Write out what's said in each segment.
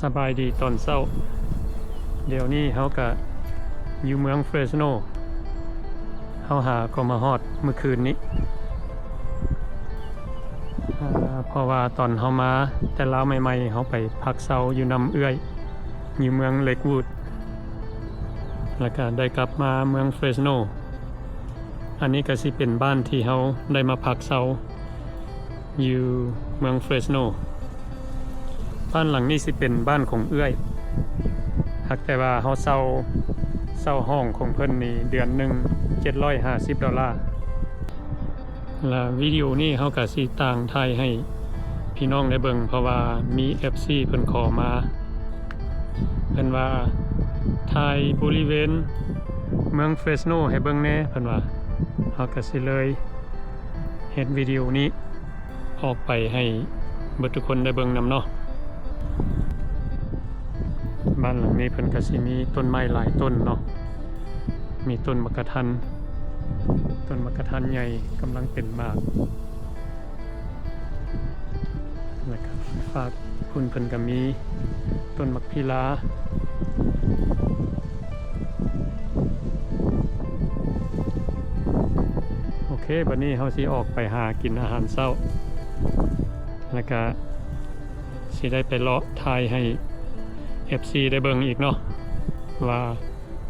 ສະບາຍດີຕອນເຊົ້າ. ດຽວນີ້ເຮົາກະຢູ່ເມືອງເຟຣສໂນ. ເຮົາຫາກໍມາຮອດມື້ຄືນນີ້ ເພາະວ່າຕອນເຮົາມາແຕ່ລາວໃໝ່ໆ ເຮົາໄປພັກເຊົາຢູ່ນຳເອື້ອຍ ຢູ່ເມືອງເລັກວູດ ແລ້ວກະໄດ້ກັບມາເມືອງເຟຣສໂນ. ອັນນີ້ກະຊິເປັນບ້ານທີ່ເຮົາໄດ້ມາພັກເຊົາ ຢູ່ເມືອງເຟຣສໂນ. ບ້ານຫຼັງນີ້ຊິເປັນບ້ານຂອງເອື້ອຍ ຫາກແຕ່ວ່າເຮົາເຊົ່າ ເຊົ່າຫ້ອງຂອງເພິ່ນນີ້ເດືອນໜຶ່ງເຈັດຮ້ອຍຫ້າສິບໂດລາ. ແລະ ວິດີໂອນີ້ເຮົາກະຊິຕ່າງຖ່າຍໃຫ້ພີ່ນ້ອງໄດ້ເບິ່ງ ເພາະວ່າມີເອັຟຊີເພິ່ນຂໍມາ ເພິ່ນວ່າຖ່າຍບໍລິເວນເມືອງເຟຣສໂນໃຫ້ເບິ່ງແດ່ ເພິ່ນວ່າ. ເຮົາກະຊິເລີຍ ເຮັດວິດີໂອນີ້ອອກໄປໃຫ້ເບິດທຸກຄົນໄດ້ເບິ່ງນຳເນາະ. ບ້ານຫຼັງນີ້ເພິ່ນກະຊິມີຕົ້ນໄມ້ຫຼາຍຕົ້ນເນາະ ມີຕົ້ນໝາກກະທັນ ຕົ້ນໝາກກະທັນໃຫຍ່ກຳລັງເປັນໝາກ ແລ້ວກະຟາກພຸ້ນເພິ່ນກະມີຕົ້ນໝາກພີລາ. ໂອເຄ ບັດນີ້ເຮົາຊິອອກໄປຫາກິນອາຫານເຊົ້າ ແລ້ວກະຊິໄດ້ໄປເລາະຖ່າຍໃຫ້ເອັຟຊີໄດ້ເບິ່ງອີກເນາະ ວ່າ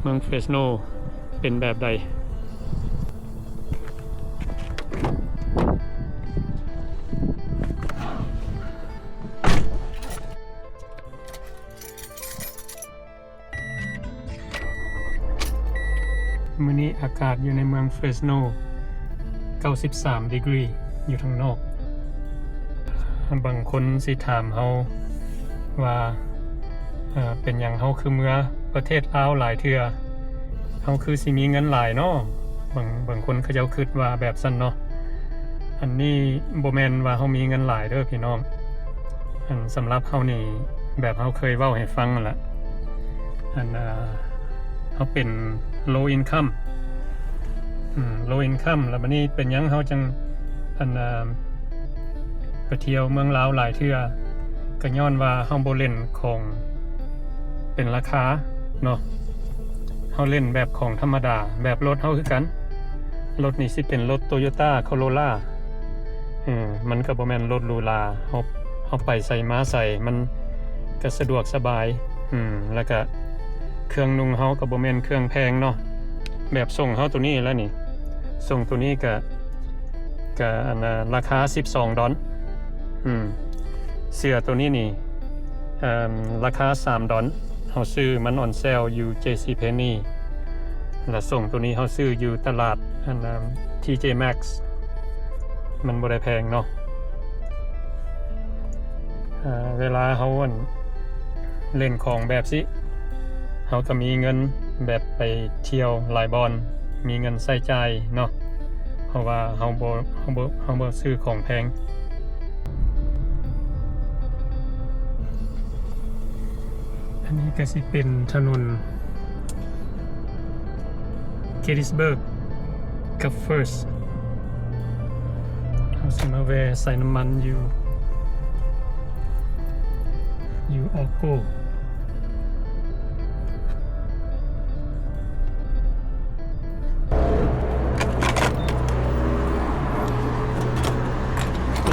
ເມືອງເຟຣສໂນເປັນແບບໃດ. ມື້ນີ້ອາກາດຢູ່ໃນເມືອງເຟຣສໂນ ເກົ້າສິບສາມດີກຣີຢູ່ທາງນອກ. ບາງຄົນຊິຖາມເຮົາວ່າ ເປັນຫຍັງເຮົາຄືເມືອປະເທດລາວຫຼາຍເທື່ອ ເຮົາຄືຊິມີເງິນຫຼາຍເນາະ? ບາງ ບາງຄົນເຂົາເຈົ້າຄິດວ່າແບບຊັ້ນເນາະ. ອັນນີ້ບໍ່ແມ່ນວ່າເຮົາມີເງິນຫຼາຍເດີ້ພີ່ນ້ອງ. ອັນສຳລັບເຮົານີ້ ແບບເຮົາເຄີຍເວົ້າໃຫ້ຟັງຫັ້ນລະ ອັນ ເຮົາເປັນ low income ອືມ low income ແລ້ວບັດນີ້ເປັນຫຍັງເຮົາຈັ່ງ ອັນ ໄປທ່ຽວເມືອງລາວຫຼາຍເທື່ອ ກະຍ້ອນວ່າເຮົາບໍ່ຫຼິ້ນຂອງເປັນລາຄາເນາະ ເຮົາຫຼິ້ນແບບຂອງທຳມະດາ ແບບລົດເຮົາຄືກັນ. ລົດນີ້ຊິເປັນລົດໂຕໂຍຕ້າໂຄໂຣລາ ເອີ ມັນກະບໍ່ແມ່ນລົດຫຼູຫຼາ ເຮົາ ເຮົາໄປໃສມາໃສມັນກະສະດວກສະບາຍ ອືມ ແລ້ວກະເຄື່ອງນຸ່ງເຮົາກະບໍ່ແມ່ນເຄື່ອງແພງເນາະ. ແບບສົ້ງເຮົາໂຕນີ້ແຫຼະນີ້ ສົ້ງໂຕນີ້ກະ ກະ ອັນ ລາຄາສິບສອງດອນ ອືມ ເສື້ອໂຕນີ້ນີ້ ເອີ ລາຄາສາມດອນ ເຮົາຊື້ມັນອອນເຊວຢູ່ເຈຊີເພນີ ແລະ ສົ້ງໂຕນີ້ເຮົາຊື້ຢູ່ຕະຫຼາດ ອັນ ທີເຈແມັກ ມັນບໍ່ໄດ້ແພງເນາະ. ເອີ ເວລາເຮົາ ອັນ ຫຼິ້ນຂອງແບບຊີ້ ເຮົາກະມີເງິນແບບໄປທ່ຽວຫຼາຍບ່ອນ ມີເງິນໃຊ້ຈ່າຍເນາະ ເພາະວ່າເຮົາບໍ່ ເຮົາບໍ່ ເຮົາບໍ່ຊື້ຂອງແພງ. ອັນນີ້ກະຊິເປັນຖະໜົນ Gettysburg ກັບ First ເຮົາຊິມາແວ່ໃສ່ນ້ຳມັນຢູ່ ຢູ່ Alco.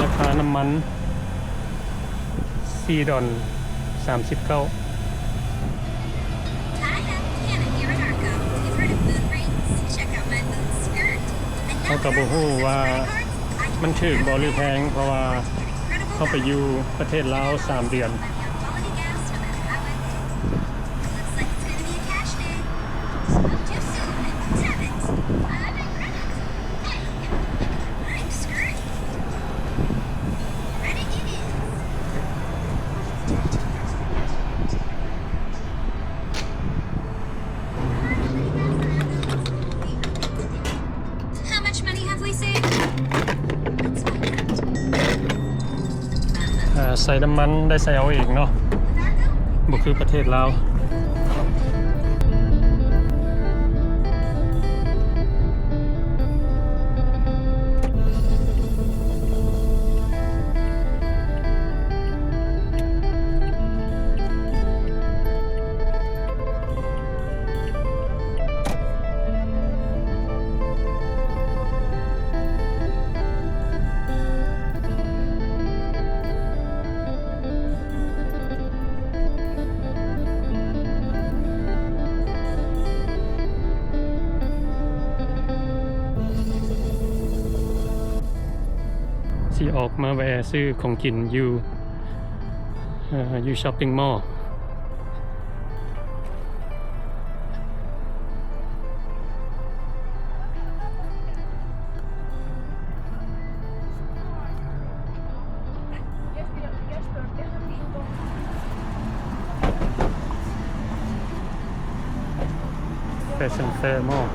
ລາຄານ້ຳມັນ ສີ່ດອນສາມສິບເກົ້າ. ເຮົາກະບໍ່ຮູ້ວ່າມັນຖືກບໍ່ຫຼືແພງ ເພາະວ່າເຮົາໄປຢູ່ປະເທດລາວສາມເດືອນ. How much money have we saved? ເອີ ໃສ່ນ້ຳມັນໄດ້ໃສ່ເອົາເອງເນາະ ບໍ່ຄືປະເທດລາວ. ເ ອອກມາແວ່ຊື້ຂອງກິນຢູ່ ເອີ ຢູ່ຊັອບປິງມໍ. Fashion Fair Mall.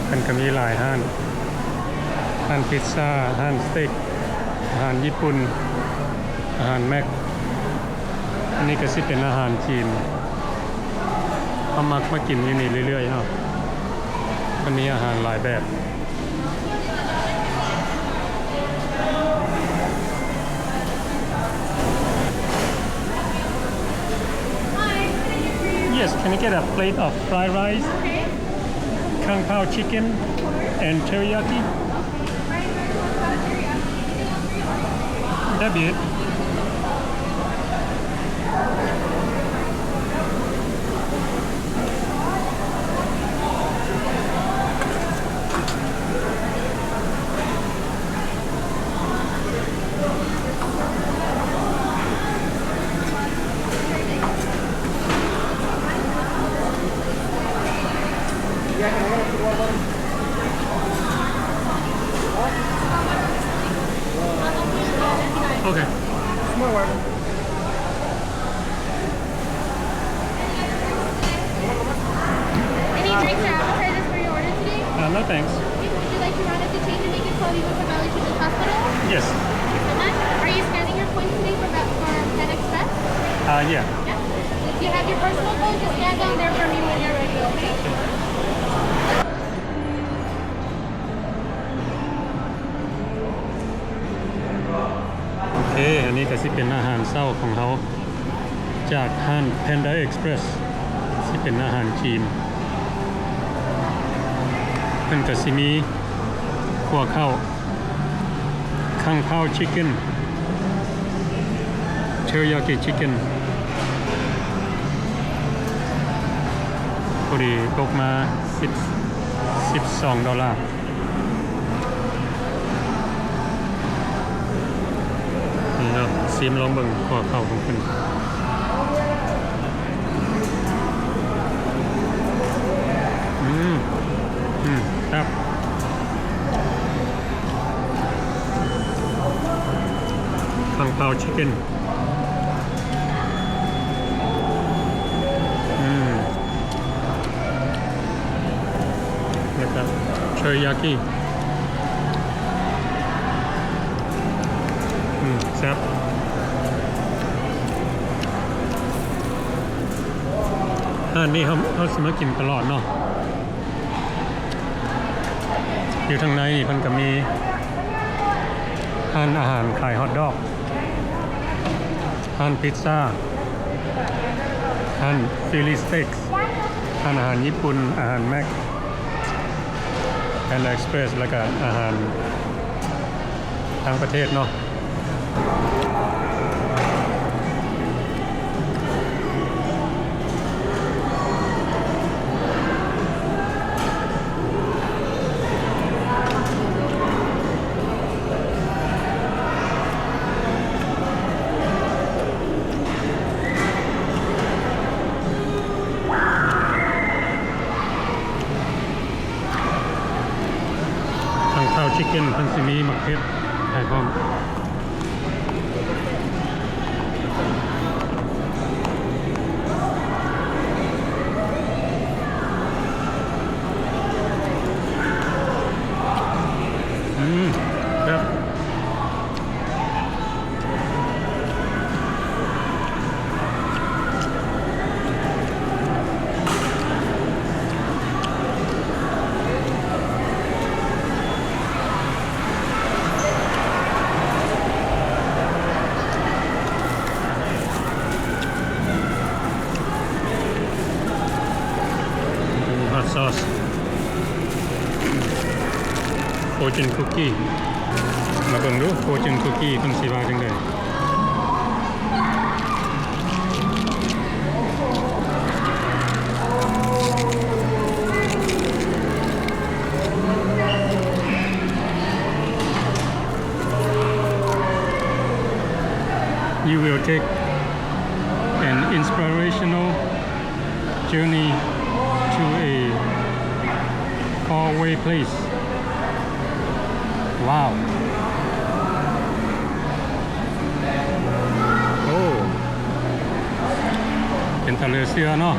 ເພິ່ນກະມີຫຼາຍຮ້ານ, ຮ້ານພິດຊາ, ຮ້ານສະເຕັກ, ອາຫານຍີ່ປຸ່ນ, ອາຫານແມັກ. ອັນນີ້ກະຊິເປັນອາຫານຈີນ. ເຮົາມັກມາກິນຢູ່ນີ້ເລື້ອຍໆເນາະ. ມັນມີອາຫານຫຼາຍແບບ. Yes, can I get a plate of fried rice, kung pao chicken, and teriyaki? That'd be it. ໂອເຄ ສະມາຍ Any drinks or appetizers for your order today? Uh, no thanks. Okay, would you like to run up to change and make it so we move from L A T to the hospital? Yes. Thank you so much. Are you scanning your coins today for, for Panda Express? Uh, yeah. Yeah? If you have your personal coin, just scan down there for me when you're ready, okay? ໂອເຄ ອັນນີ້ກະຊິເປັນອາຫານເຊົ້າຂອງເຮົາ ຈາກຮ້ານ Panda Express ຊິເປັນອາຫານຈີນ. ເພິ່ນກະຊິມີຂົ້ວເຂົ້າ, kung pao chicken, teriyaki chicken ພໍດີຕົກມາສິບ ສິບສອງໂດລາ. ນີ້ເນາະ ຊີມລອງເບິ່ງຂົ້ວເຂົ້າຂອງເພິ່ນ. ອືມ ອືມ ແຊບ. Kung pao chicken. ອືມ ແລ້ວກະ teriyaki. ອືມ ແຊບ. ຮ້ານນີ້ເຮົາ ເຮົາຊິມາກິນຕະຫຼອດເນາະ. ຢູ່ທາງໃນນີ້ເພິ່ນກະມີຮ້ານອາຫານຂາຍຮອດດອກ, ຮ້ານພິດຊາ, ຮ້ານຟີລີສະເຕັກ, ຮ້ານອາຫານຍີ່ປຸ່ນ, ອາຫານແມັກ, Panda Express ແລ້ວກະອາຫານຕ່າງປະເທດເນາະ. ທາງ Kung Pao Chicken ເພິ່ນຊິມີໝາກເຜັດໃຫ້ພ້ອມ. ອືມ ແຊບ. ເ Fortune cookie ມາເບິ່ງດູ Fortune cookie ເພິ່ນຊິວ່າຈັ່ງໃດ. You will take an inspirational journey to a faraway place. Wow. ໂອ້ ເປັນຕາເຫຼືອເຊື່ອເນາະ.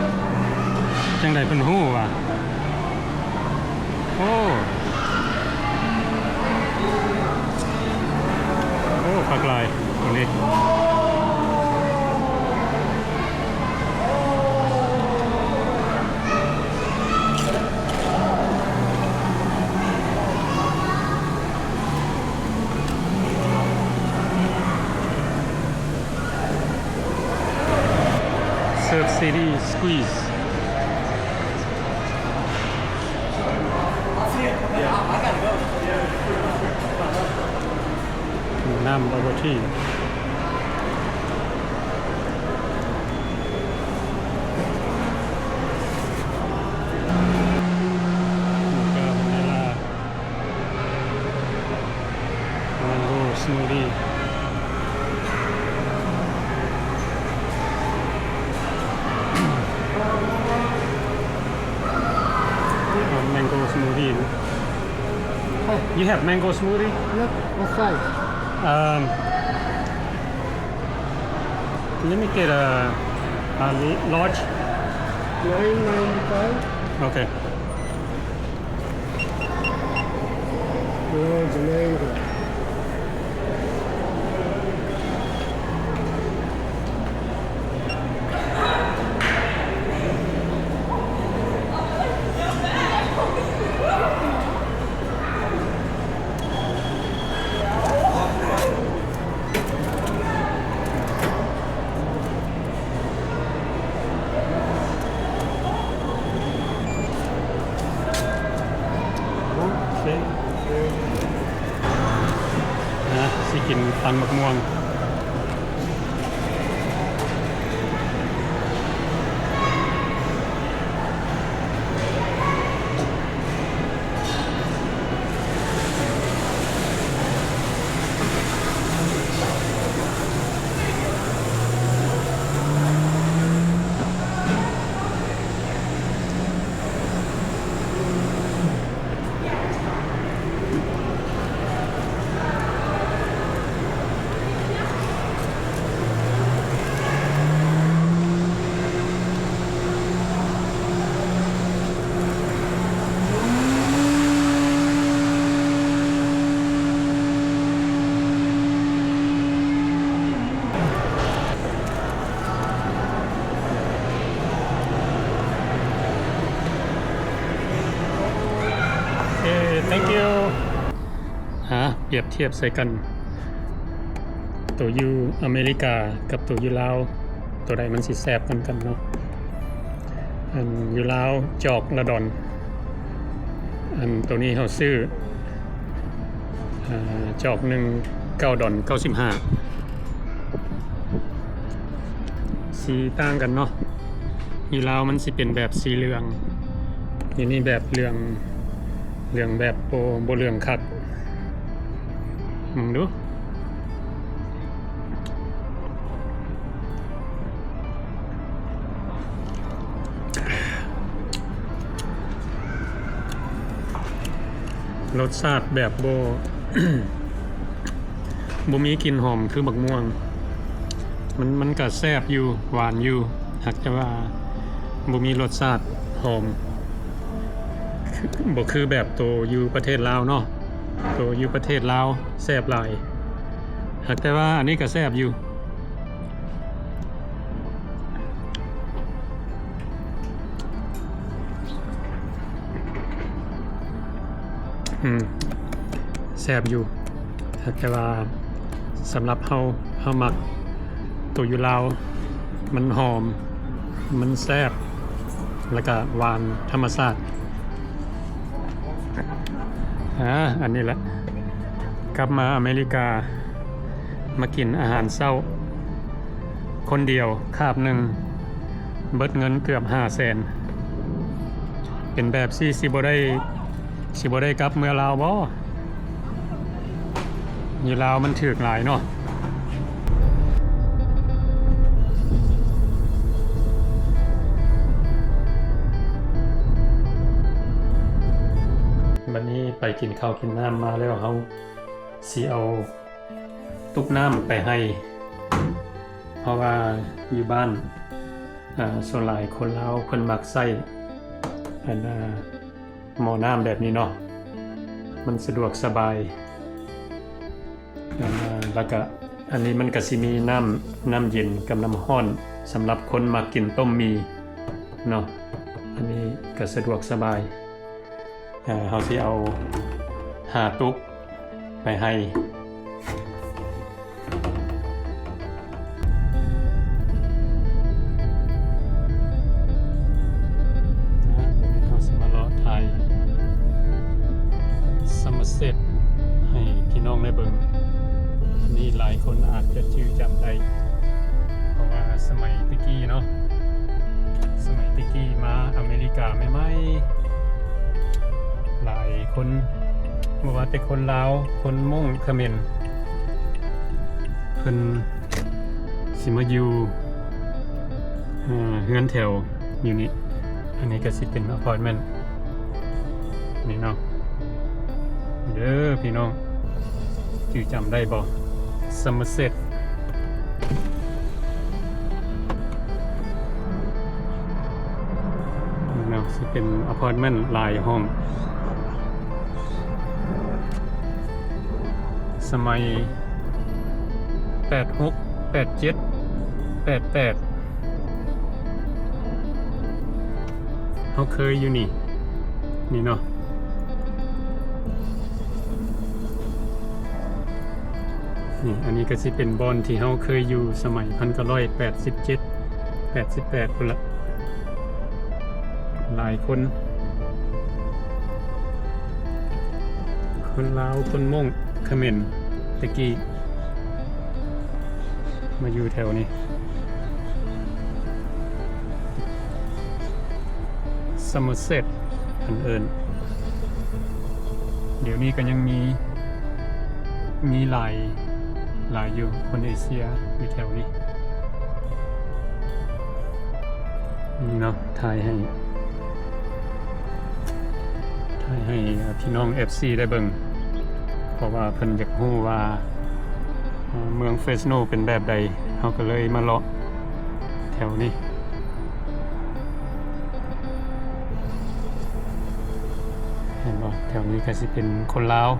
ຈັ່ງໃດເພິ່ນຮູ້ວ່າ ໂອ້ ໂອ້ ຄັກຫຼາຍໂຕນີ້. Surf City Squeeze. Nam bubble tea. ໂມຄາວານິລາ Mango smoothie. Mango smoothie. Oh, you have mango smoothie? Yep, what size? Um, let me get a, a large. Nine ninety-five. Okay. Large mango.ນະ ຊິກິນປັ່ນໝາກມ່ວງ. ເອີ thank you. ຫາ ປຽບທຽບໃສ່ກັນ ໂຕຢູ່ອາເມລິກາກັບໂຕຢູ່ລາວ ໂຕໃດມັນຊິແຊບກວ່າກັນເນາະ. ອັນຢູ່ລາວຈອກລະດອນ ອັນໂຕນີ້ເຮົາຊື້ ອາ ຈອກໜຶ່ງເກົ້າດອນເກົ້າສິບຫ້າ. ສີຕ່າງກັນເນາະ ຢູ່ລາວມັນຊິເປັນແບບສີເຫຼືອງ ຢູ່ນີ້ແບບເຫຼືອງ ເຫຼືອງແບບບໍ່ ບໍ່ເຫຼືອງຄັກ. ເບິ່ງດູ ລົດຊາດແບບບໍ່ ບໍ່ມີກິ່ນຫອມຄືບັກມ່ວງ ມັນ ມັນກະແຊບຢູ່ ຫວານຢູ່ ຫາກແຕ່ວ່າບໍ່ມີລົດຊາດຫອມ ບໍ່ຄືແບບໂຕຢູ່ປະເທດລາວເນາະ. ໂຕຢູ່ປະເທດລາວແຊບຫຼາຍ ຫາກແຕ່ວ່າອັນນີ້ກະແຊບຢູ່. ອືມ ແຊບຢູ່ ແຕ່ວ່າສຳລັບເຮົາ ເຮົາມັກໂຕຢູ່ລາວ ມັນຫອມ ມັນແຊບ ແລ້ວກະຫວານທຳມະຊາດ. ອາ ອັນນີ້ແຫຼະ ກັບມາອາເມລິກາ ມາກິນອາຫານເຊົ້າ ຄົນດຽວຄາບໜຶ່ງ ເບິດເງິນເກືອບຫ້າແສນ. ເປັນແບບຊີ້ ຊິບໍ່ໄດ້ ຊິບໍ່ໄດ້ກັບເມືອລາວບໍ? ຢູ່ລາວມັນຖືກຫຼາຍເນາະ. ບັດນີ້ໄປກິນເຂົ້າກິນນ້ຳມາແລ້ວ ເຮົາຊິເອົາຕຸກນ້ຳໄປໃຫ້ ເພາະວ່າຢູ່ບ້ານ ອາ ສ່ວນຫຼາຍຄົນລາວເພິ່ນມັກໃຊ້ ອັນ ອາ ໝໍ້ນ້ຳແບບນີ້ເນາະ ມັນສະດວກສະບາຍ. ອາ ແລ້ວກະອັນນີ້ມັນກະຊິມີນ້ຳ ນ້ຳເຢັນກັບນ້ຳຮ້ອນ ສຳລັບຄົນມັກກິນຕົ້ມໝີ່ເນາະ ອັນນີ້ກະສະດວກສະບາຍ. ເຮົາຊິເອົາຫ້າຕຸກໄປໃຫ້. ເຮົາຊິມາເລາະຖ່າຍ Somerset ໃຫ້ພີ່ນ້ອງໄດ້ເບິ່ງ. ອັນນີ້ຫຼາຍຄົນອາດຈະຈື່ຈຳໄດ້ ເພາະວ່າສະໄໝແຕ່ກີ້ເນາະ ສະໄໝແຕ່ກີ້ມາອາເມລິກາໃໝ່ໆ ຫຼາຍຄົນ ບໍ່ວ່າແຕ່ຄົນລາວ ຄົນມົ້ງ ຂະເໝນ ເພິ່ນຊິມາຢູ່ ເອີ ເຮືອນແຖວຢູ່ນີ້. ອັນນີ້ກະຊິເປັນອາພາດເມັນນີ້ເນາະ ເດີພີ່ນ້ອງ. ຈື່ຈຳໄດ້ບໍ່? Somerset ເນາະ ຊິເປັນອາພາດເມັນຫຼາຍຫ້ອງ ສະໄໝແປດຫົກ ແປດເຈັດ ແປດແປດ ເຮົາເຄີຍຢູ່ນີ້ ນີ້ເນາະ. ນີ້ ອັນນີ້ກະຊິເປັນບ່ອນທີ່ເຮົາເຄີຍຢູ່ສະໄໝພັນເກົ້າຮ້ອຍແປດສິບເຈັດ ແປດສິບແປດພຸ້ນລະ. ຫຼາຍຄົນ ຄົນລາວ ຄົນມົ້ງ ຂະເໝນ ແຕ່ກີ້ ມາຢູ່ແຖວນີ້ Somerset ເພິ່ນເອີ້ນ. ດຽວນີ້ກະຍັງມີ ມີຫຼາຍ ຫຼາຍຢູ່ ຄົນເອເຊຍຢູ່ແຖວນີ້. ນີ້ເນາະ ຖ່າຍໃຫ້ ຖ່າຍໃຫ້ ອາ ພີ່ນ້ອງ ເອັຟຊີ ໄດ້ເບິ່ງ ເພາະວ່າເພິ່ນຢາກຮູ້ວ່າ ອາ ເມືອງ Fresno ເປັນແບບໃດ ເຮົາກະເລີຍມາເລາະແຖວນີ້. ເຫັນບໍ່? ແຖວນີ້ກະຊິເປັນຄົນລາວ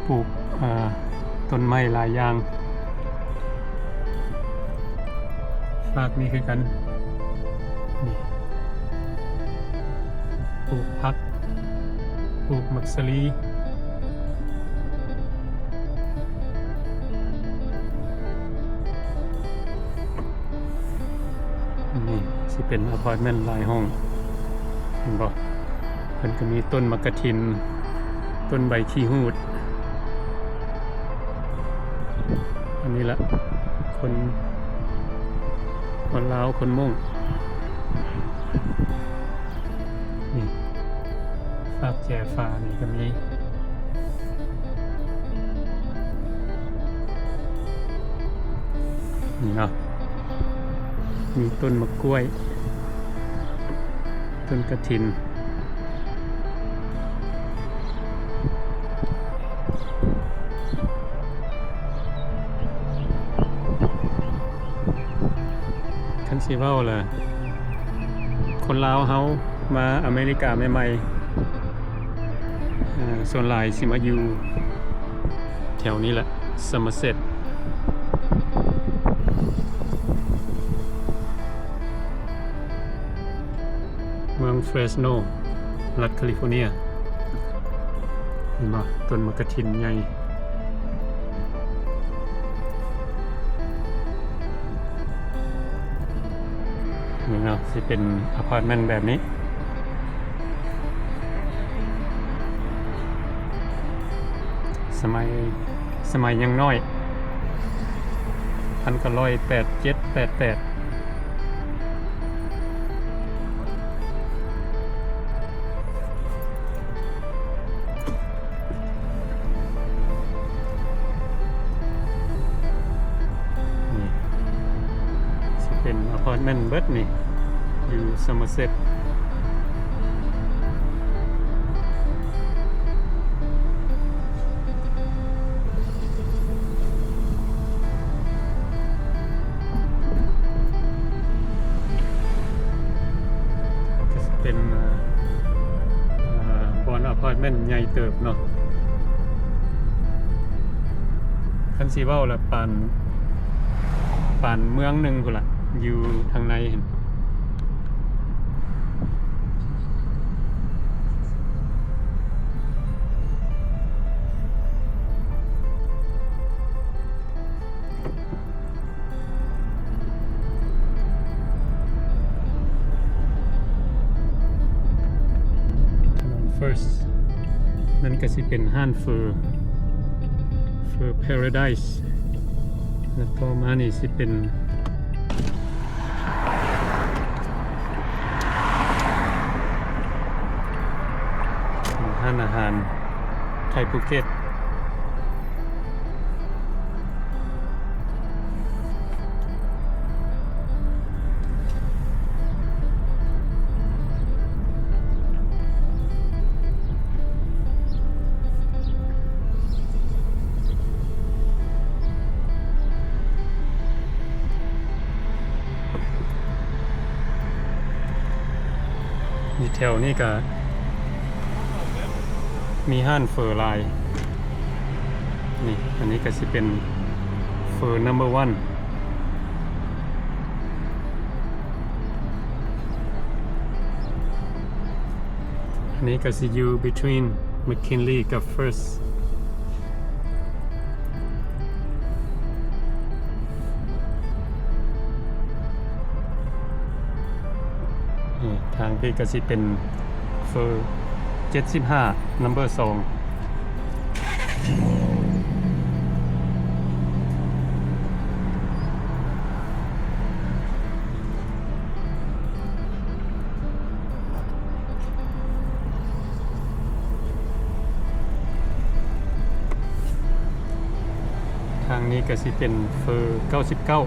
ປູກ ອາ ຕົ້ນໄມ້ຫຼາຍຢ່າງ. ຟາກນີ້ຄືກັນ ນີ້ ປູກຜັກ ປູກໝາກສາລີ. ນີ້ຊິເປັນອາພາດເມັນຫຼາຍຫ້ອງ ເຫັນບໍ່? ເພິ່ນກະມີຕົ້ນໝາກກະຖິນ ຕົ້ນໃບຂີ້ຫູດ. ອັນນີ້ລະ ຄົນ ຄົນລາວ ຄົນມົ້ງ. ນີ້ ຟາກແຈຝານີ້ກະມີ ນີ້ເນາະ ມີຕົ້ນໝາກກ້ວຍ ຕົ້ນກະຖິນ. ຄັນຊິເວົ້າລະ ຄົນລາວເຮົາມາອາເມລິກາໃໝ່ໆ ເອີ ສ່ວນຫຼາຍຊິມາຢູ່ແຖວນີ້ແຫຼະ Somerset. ເມືອງ Fresno ລັດ California. ເຫັນບໍ່? ຕົ້ນໝາກກະຖິນໃຫຍ່ ນີ້ເນາະ ຊິເປັນອາພາດເມັນແບບນີ້. ສະໄໝ ສະໄໝຍັງນ້ອຍ ພັນເກົ້າຮ້ອຍແປດເຈັດ ແປດແປດ. ນີ້ຊິເປັນອາພາດເມັນເບິດນີ້ ຢູ່ຊອມເມີເຊັດ. ກໍຊິເປັນ ເອີ ເອີ ບ່ອນອາພາດເມັນໃຫຍ່ເຕີບເນາະ. ຄັນຊິເວົ້າລະປານ ປານເມືອງໜຶ່ງພຸ້ນລະ ຢູ່ທາງໃນຫັ້ນ. ຖະໜົນ First ນັ້ນກໍຊິເປັນຮ້ານເຝີ Pho Paradise ແລ້ວຕໍ່ມານີ້ຊິເປັນ ເປັນຮ້ານອາຫານໄທພູເກັດ. ຢູ່ແຖວນີ້ກະມີຮ້ານເຝີຫຼາຍ. ນີ້ ອັນນີ້ກະຊິເປັນເຝີ number one. ອັນນີ້ກໍຊິຢູ່ between McKinley ກັບ First. ນີ້ ທາງພີ້ກໍຊິເປັນເຟີເຈັດສິບຫ້າ number two. ທາງນີ້ກໍຊິເປັນເຟີເກົ້າສິບເກົ້າ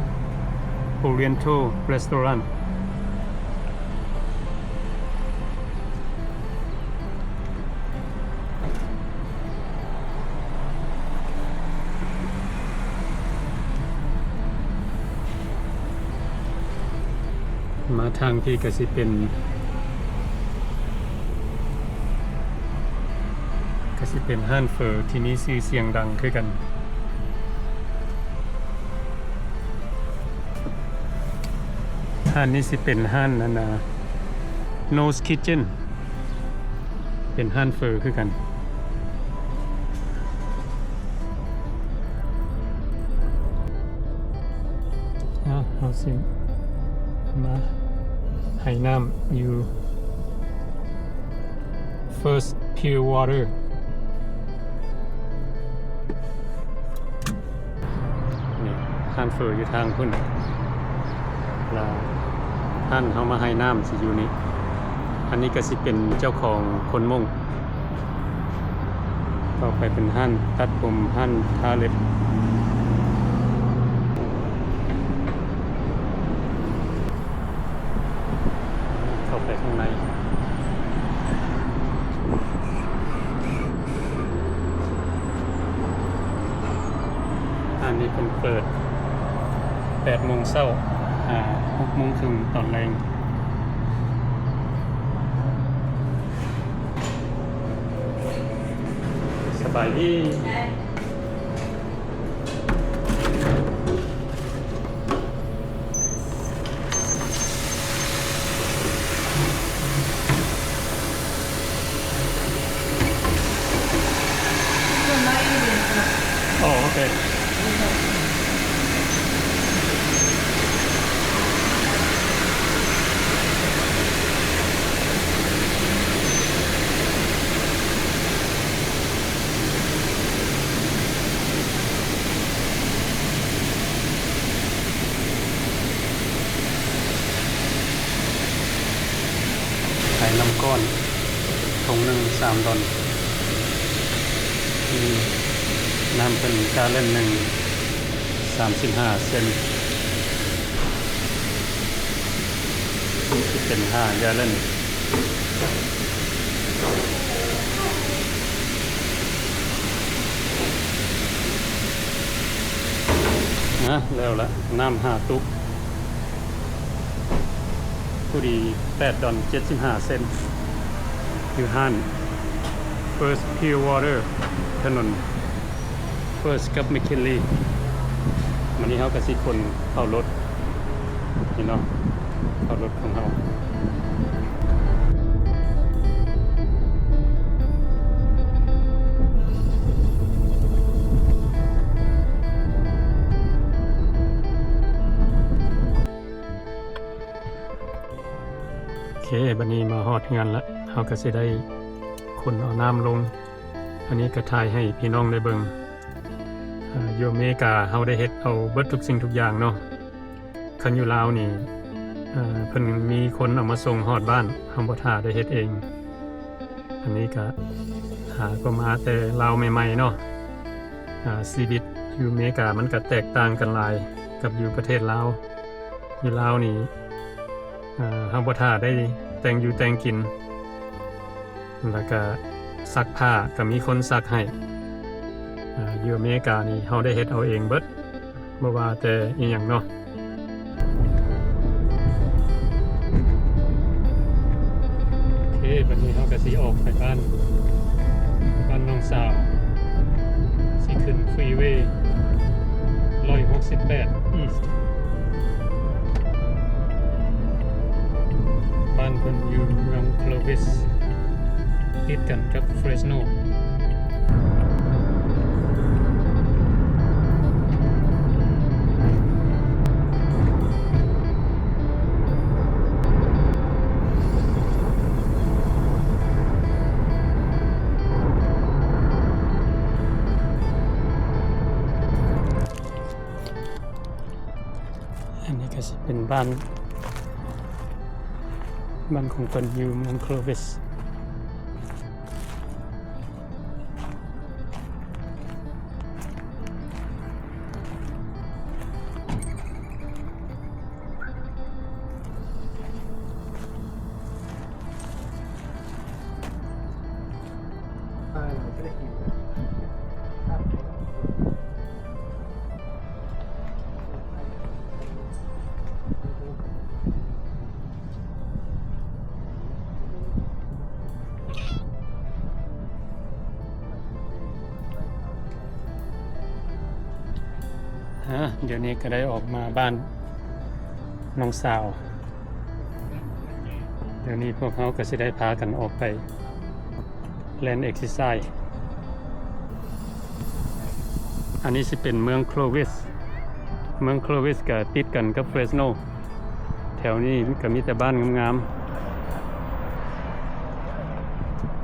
Oriental Restaurant. ມາທາງພີ້ກະຊິເປັນ ກະຊິເປັນຮ້ານເຝີທີ່ມີຊື່ສຽງດັງຄືກັນ. ຮ້ານນີ້ຊິເປັນຮ້ານ ອັນນ່າ No's Kitchen ເປັນຮ້ານເຝີຄືກັນ. ເອົາ ເຮົາຊິມາໃຫ້ນ້ຳຢູ່ First Pure Water. ນີ້ ຮ້ານເຝີຢູ່ທາງພຸ້ນ ແລ້ວຮ້ານເຮົາມາໃຫ້ນ້ຳຊິຢູ່ນີ້. ອັນນີ້ກໍຊິເປັນເຈົ້າຂອງຄົນມົ້ງ. ຕໍ່ໄປເປັນຮ້ານຕັດຜົມ, ຮ້ານທາເລັບ. ເຂົ້າໄປຂ້າງໃນ. ຮ້ານນີ້ເພິ່ນເປີດແປດໂມງເຊົ້າ ຫາຫົກໂມງເຄິ່ງຕອນແລງ. ສະບາຍດີ. ອໍ ໂອເຄ. ເ ກ້ອນ ຖົງໜຶ່ງສາມດອນ. ອືມ ນ້ຳເພິ່ນກາເລັນໜຶ່ງ ສາມສິບຫ້າເຊັນ. ນີ້ຊິເປັນຫ້າກາເລັນ. ນະ ແລ້ວລະ ນ້ຳຫ້າຕຸກ ພໍດີແປດດອນເຈັດສິບຫ້າເຊັນ ຢູ່ຮ້ານ First Pure Water ຖະໜົນ First ກັບ McKinley. ບາດນີ້ເຮົາກະຊິຂົນເຂົ້າລົດ ນີ້ເນາະ ເຂົ້າລົດຂອງເຮົາ. ໂອເຄ ບາດນີ້ມາຮອດເຮືອນລະ ເຮົາກະຊິໄດ້ຂົນເອົານ້ຳລົງ. ອັນນີ້ກະຖ່າຍໃຫ້ພີ່ນ້ອງໄດ້ເບິ່ງ. ເອີ ຢູ່ອາເມລິກາເຮົາໄດ້ເຮັດເອົາເບິດທຸກສິ່ງທຸກຢ່າງເນາະ. ຄັນຢູ່ລາວນີ້ ເອີ ເພິ່ນມີຄົນເອົາມາສົ່ງຮອດບ້ານ ເຮົາບໍ່ຖ້າໄດ້ເຮັດເອງ. ອັນນີ້ກະຫາກໍມາແຕ່ລາວໃໝ່ໆເນາະ. ອາ ຊີວິດຢູ່ອາເມລິກາມັນກະແຕກຕ່າງກັນຫຼາຍກັບຢູ່ປະເທດລາວ. ຢູ່ລາວນີ້ ອາ ເຮົາບໍ່ຖ້າໄດ້ແຕ່ງຢູ່ແຕ່ງກິນ ລະກະຊັກຜ້າກະມີຄົນຊັກໃຫ້. ອາ ຢູ່ອາເມລິການີ້ເຮົາໄດ້ເຮັດເອົາເອງເບິດ ບໍ່ວ່າແຕ່ອີ່ຫຍັງເນາະ. ໂອເຄ ບາດນີ້ເຮົາກະຊິອອກໄປບ້ານ ບ້ານນ້ອງສາວ ຊິຂຶ້ນ Freeway ຮ້ອຍຫົກສິບແປດ East. ບ້ານເພິ່ນຢູ່ເມືອງ Clovis ຕິດກັນກັບ Fresno. ອັນນີ້ກະຊິເປັນບ້ານ ບ້ານຂອງເພິ່ນຢູ່ເມືອງ Clovis. ອາ ດຽວນີ້ກະໄດ້ອອກມາບ້ານນ້ອງສາວ. ດຽວນີ້ພວກເຮົາກະຊິໄດ້ພາກັນອອກໄປ ແລ່ນເອັກເຊີໄຊ. ອັນນີ້ຊິເປັນເມືອງ Clovis. ເມືອງ Clovis ກະຕິດກັນກັບ Fresno. ແຖວນີ້ກະມີແຕ່ບ້ານງາມ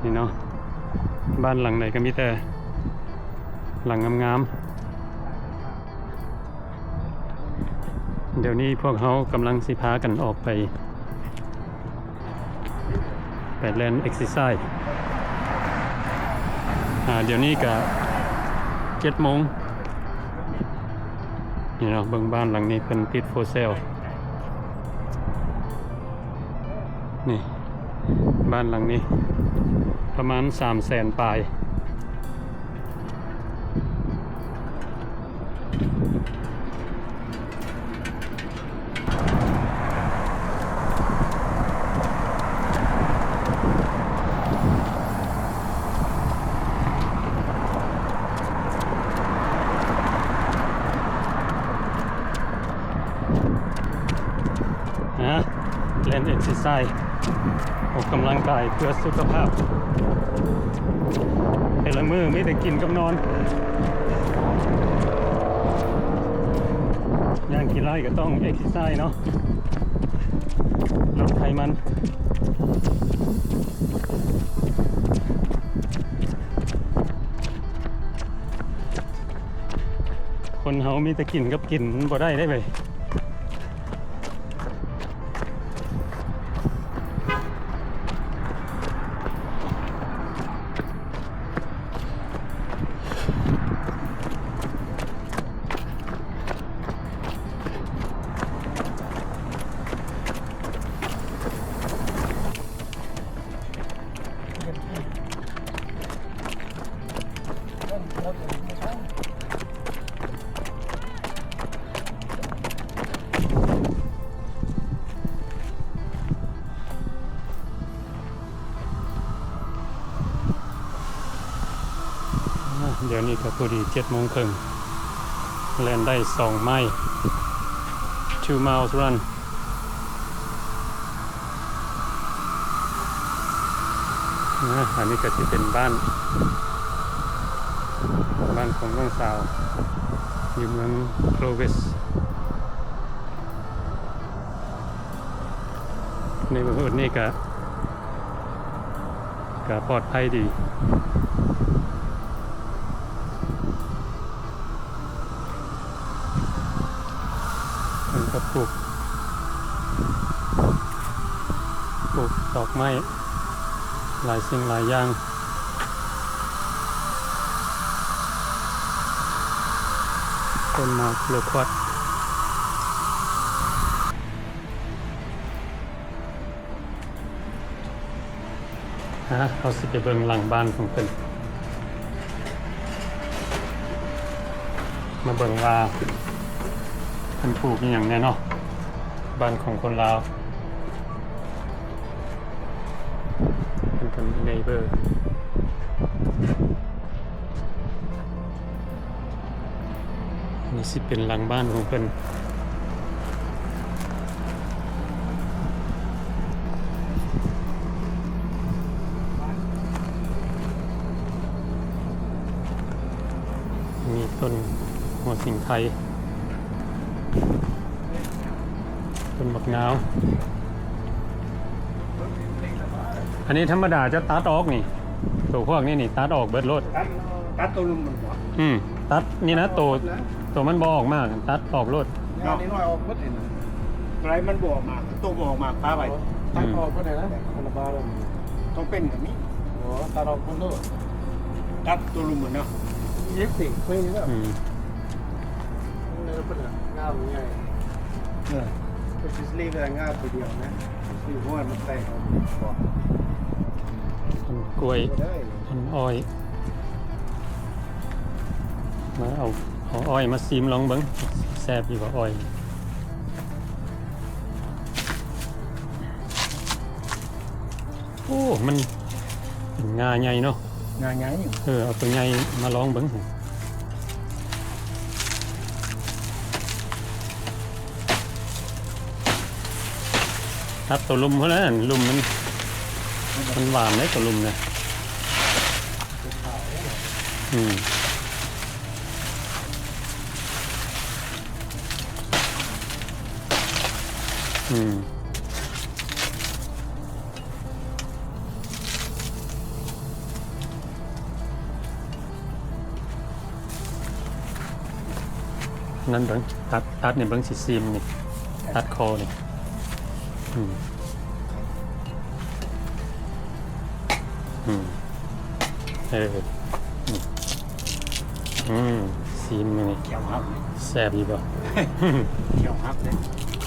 ໆ ນີ້ເນາະ. ບ້ານຫຼັງໃດກະມີແຕ່ຫຼັງງາມໆ. ດຽວນີ້ພວກເຮົາກຳລັງຊິພາກັນອອກໄປ ໄປແລ່ນເອັກເຊີໄຊ. ອາ ດຽວນີ້ກະເຈັດໂມງ ນີ້ເນາະ. ເບິ່ງບ້ານຫຼັງນີ້ເພິ່ນຕິດ for sale ນີ້ ບ້ານຫຼັງນີ້ປະມານສາມແສນປາຍ. ນະ ແລ່ນເອັກເຊີໄຊ ອອກກຳລັງກາຍເພື່ອສຸຂະພາບ. ແຕ່ລະມື້ມີແຕ່ກິນກັບນອນ. ຢ່າງຂີ້ຮ້າຍກະຕ້ອງເອັກເຊີໄຊເນາະ ລົດໄຂມັນ. ຄົນເຮົາມີແຕ່ກິນກັບກິນ ມັນບໍ່ໄດ້ເດ້ເວີຍ. ນີ້ກໍພໍດີເຈັດໂມງເຄິ່ງ ແລ່ນໄດ້ສອງໄມລ two miles run. ນະ ອັນນີ້ກໍຊິເປັນບ້ານ ບ້ານຂອງນ້ອງສາວ ຢູ່ເມືອງໂຄລເວສ. ໃນເບື້ອງຕົ້ນນີ້ກະ ກະປອດໄພດີ. ເພິ່ນກໍປູກ ປູກດອກໄມ້ຫຼາຍສິ່ງຫຼາຍຢ່າງ ຕົ້ນໝາກໂລຄວັດ. ຮະ ເຮົາຊິໄປເບິ່ງຫຼັງບ້ານຂອງເພິ່ນ ມາເບິ່ງວ່າເພິ່ນປູກອີ່ຫຍັງແດ່ເນາະ. ບ້ານຂອງຄົນລາວ ເພິ່ນກໍມີເນເບີ. ນີ້ຊິເປັນຫຼັງບ້ານຂອງເພິ່ນ ມີຕົ້ນຫົວສິງໄຄ ຕົ້ນບັກນາວ. ອັນນີ້ທຳມະດາຈະຕັດອອກນີ້ ໂຕພວກນີ້ນີ້ຕັດອອກເບິດໂລດ. ຕັດ ຕັດໂຕລຸ່ມມັນບໍ່? ອືມ ຕັດນີ້ນະ ໂຕ ໂຕມັນບໍ່ອອກມາກ ຕັດອອກໂລດ. ງານີ້ນ້ອຍອອກເບິດນີ້ນະ ໂຕໃດມັນບໍ່ອອກມາກ ໂຕບໍ່ອອກມາກປະໄວ້. ຕັດອອກເບິດນີ້ນະ ຄົນລະບ້ານ ຕ້ອງເປັນກໍມີ. ອໍ ຕັດອອກເບິດໂລດ ຕັດໂຕລຸ່ມມັນເນາະ. ເຮັດຕິ ເປັນຢູ່ແລ້ວ. ອືມ ງາມໃຫຍ່ ເອີ ກໍຊິເລີຍງາມໂຕດຽວນະ ຊິຫົວມັນແຕກອອກ. ຕົ້ນກ້ວຍ ຕົ້ນອ້ອຍ ມາເອົາ ເອົາອ້ອຍມາຊີມລອງເບິ່ງ ແຊບຢູ່ບໍ່ອ້ອຍ. ໂອ້ ມັນເປັນງາໃຫຍ່ເນາະ. ງາໃຫຍ່ ເອີ ເອົາໂຕໃຫຍ່ມາລອງເບິ່ງ. ຕັດໂຕລຸ່ມພຸ້ນແຫຼະ ລຸ່ມມັນ ມັນຫວານເດ້ໂຕລຸ່ມນະ. ອືມ ອືມ. ນັ້ນເບິ່ງ ຕັດ ຕັດນີ້ເບິ່ງ ຊິຊີມນີ້ ຕັດຄໍນີ້. ອືມ ອືມ ເອີ ອືມ ອືມ ຊີມນີ້ ແຊບຢູ່ບໍ່? ຂຽວຫັກເດ້.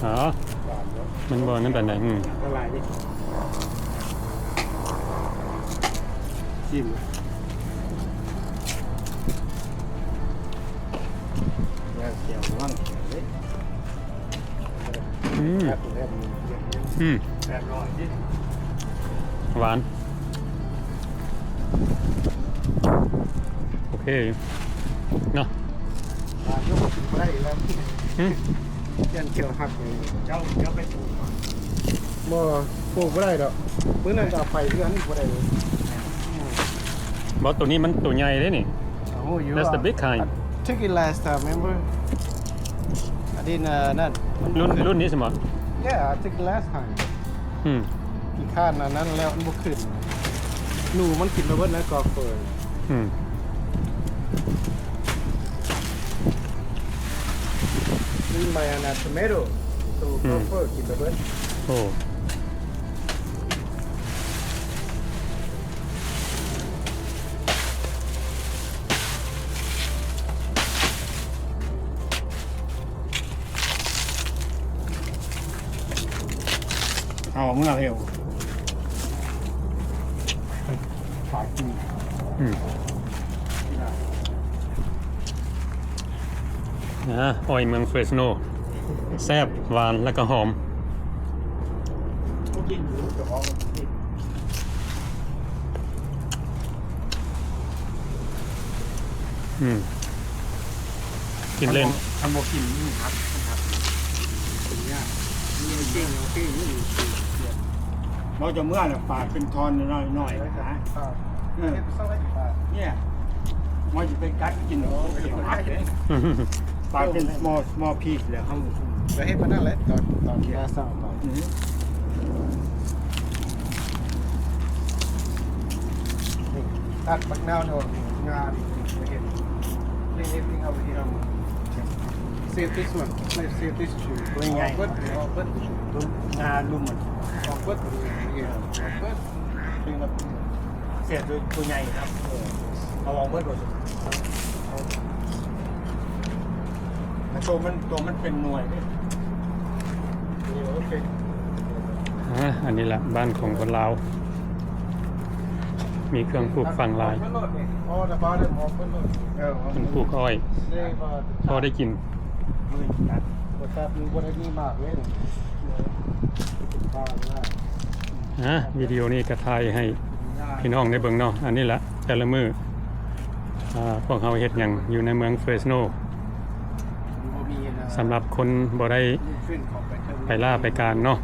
ອໍ ມັນບໍ່ນັ້ນປານໃດ. ອືມ ລະລາຍເດ້. ຊີມ ແລ້ວຂຽວ ລະວັງຂຽວເດ້. ອືມ ອືມ ຫວານ ໂອເຄເນາະ. ຫວານຢູ່ ບໍ່ໄດ້ແລ້ວ. ຫືມ ຢ້ານຂຽວຫັກ. ເຈົ້າ ເຈົ້າໄປປູກບໍ່? ບໍ່ ປູກບໍ່ໄດ້ດອກ. ມື້ນັ້ນກໍເອົາໄປເຮືອນບໍ່ໄດ້ເລີຍ. ບໍ່ ໂຕນີ້ມັນໂຕໃຫຍ່ເດ້ນີ້. Oh, you, that's the big kind. I took it last time, remember? I didn't, uh, ນັ້ນ ລຸ້ນ ລຸ້ນນີ້ຊັ້ນບໍ່? Yeah, I took it last time. ອືມ ຂີ້ຄ້ານອັນນັ້ນແລ້ວ ມັນບໍ່ຂຶ້ນ. ໜູມັນກິນໄປເບິດແລ້ວ ກອເຟີ. ອືມ In my, uh, tomato, so ກອເຟີກິນໄປເບິດ. ໂອ້ ເອົາເມືອເຮັວ ອືມ ອ່າ ອ້ອຍເມືອງເຟຣສໂນ ແຊບ ຫວານ ແລ້ວກໍຫອມ. ບໍ່ກິນຢູ່ ເຈົ້າຂອງມັນກິນ. ອືມ ກິນເຫຼັ້ນ ຄັນບໍ່ ຄັນບໍ່ກິນມັນຫັກ ມັນຫັກ ກິນຍາກ ມີເກັ່ງ ເອົາເກັ່ງ ເຮົາຈະເມືອນະ ປາດເປັນທ່ອນນ້ອຍໆ ເອີ ເຮັດເປັນຊອດໄດ້ຢູ່ ປາດ ເອີ ມັນຈະໄປກັດກິນ ໂອ້ ເປັນຫັກເດ້ ປາດເປັນ small small piece ແລ້ວ ເຮົາກະເຮັດປານນັ້ນແຫຼະ ຕອນ ຕອນ ເອີ ເຊົ້າ ຕອນ ອືມ ນີ້ ຕັດບັກນາວນີ້ອອກ ງານີ້ ເຮັດ Clean everything out here. Save this one. Save, save this two. ຕົວໃຫຍ່ ອອກເບິດ ອອກເບິດ ຕົວງາລຸ່ມມັນ ອອກເບິດ ອອກເບິດ Clean up. ເສຍຕົວ ຕົວໃຫຍ່ນະ ເອີ ເອົາອອກເບິດ ຕົວມັນ ຕົວມັນເປັນໜ່ວຍເດ້ ນີ້ ໂອເຄ ອ່າ ອັນນີ້ລະ ບ້ານຂອງຄົນລາວ ມີເຄື່ອງປູກຝັງຫຼາຍ ເອີ ເພິ່ນປູກອ້ອຍ ພໍໄດ້ກິນ ມື້ນີ້ ບໍ່ໄດ້ມີໝາກເລີຍ ອ່າ ວິດີໂອນີ້ກະຖ່າຍໃຫ້ພີ່ນ້ອງໄດ້ເບິ່ງເນາະ ອັນນີ້ລະ ແຕ່ລະມື້ ອ່າ ພວກເຮົາເຮັດຫຍັງຢູ່ໃນເມືອງເຟຣສໂນ ສຳລັບຄົນບໍ່ໄດ້ໄປລ່າໄປການເນາະ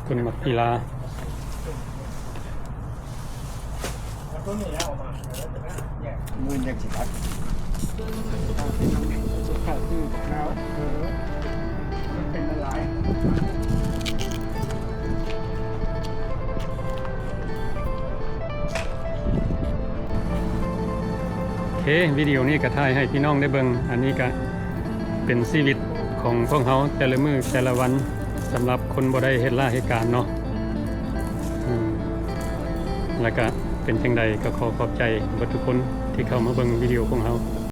ຄົນມັກກິລາ. ໂອເຄ ວິດີໂອນີ້ກະຖ່າຍໃຫ້ພີ່ນ້ອງໄດ້ເບິ່ງ ອັນນີ້ກະເປັນຊີວິດຂອງພວກເຮົາແຕ່ລະມື້ແຕ່ລະວັນ ສຳລັບຄົນບໍ່ໄດ້ເຮັດລາເຮັດການເນາະ ອືມ ແລະກະເປັນຈັ່ງໃດກະຂໍຂອບໃຈເບິດທຸກຄົນທີ່ເຂົ້າມາເບິ່ງວິດີໂອຂອງເຮົາ.